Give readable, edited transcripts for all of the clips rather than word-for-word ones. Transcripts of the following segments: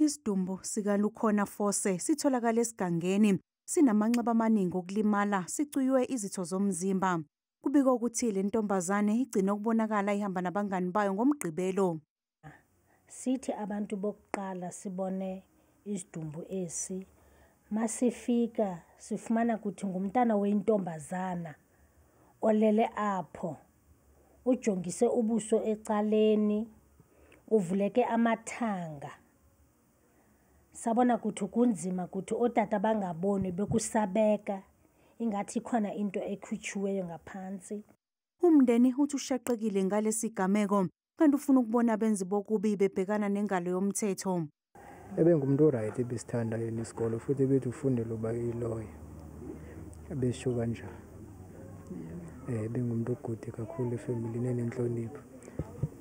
Isidumbu sikaLukhona Fose sitholakala esigangeni sinamanxeba amaningi okulimala, sicuywe izitho zomzimba. Kubikwa ukuthi le ntombazane igcine ukubonakala ihamba nabangani bayo ngoMgqibelo. Sithi abantu bokuqala sibone isidumbu esi, masifika sifumana ukuthi ngumntana weyintombazana olele apho, ujongise ubuso ecaleni, uvuleke amathanga. Sabona ukuthi kunzima ukuthi ootata bangaboni, bekusabeka ingathi ikhona into ekhutshweyo ngaphansi. Umndeni uthi ushaqekile ngalesi gameko, kanti ufuna ukubona abenzi bokubi bebhekana nengalo yomthetho. Ebengumuntu o-right, ebesithanda yena isikolo, futhi ebethi ufundele uba iloya, ebesho kanjalo. Bengumuntu o-good kakhulu efamilini, enenhlonipho.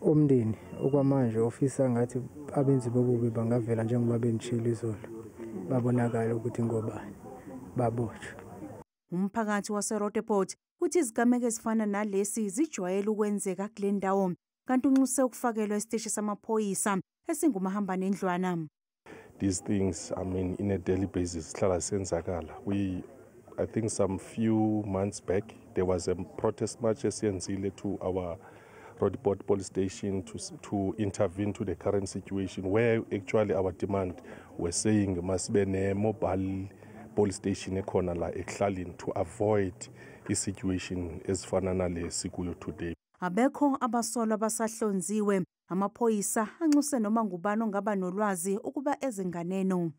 Umndeni okwamanje ofisa ngathi abenzi bobubi bangavela njengoba bendishilo izolo, babonakala ukuthi ngobani, babotshwe. Umphakathi waseRoodepoort uthi izigameko ezifana nalesi zijwayele ukwenzeka kule ndawo, kanti unxuse ukufakelwa esiteshi samaphoyisa esingumahambanendlwana. These things, I mean, in a daily basis, sihlala senzakala. I think some few months back, there was a protest march esiyenzile to our Roodepoort police station to intervene to the current situation, where actually our demand was saying must be a mobile police station ekhona la ekuhlaleni to avoid i-situation ezifana nale sikuyo today. Abekho abasolwa abasahlonziwe. Amaphoyisa anxuse noma ngubani ongaba nolwazi ukuba eze nganeno.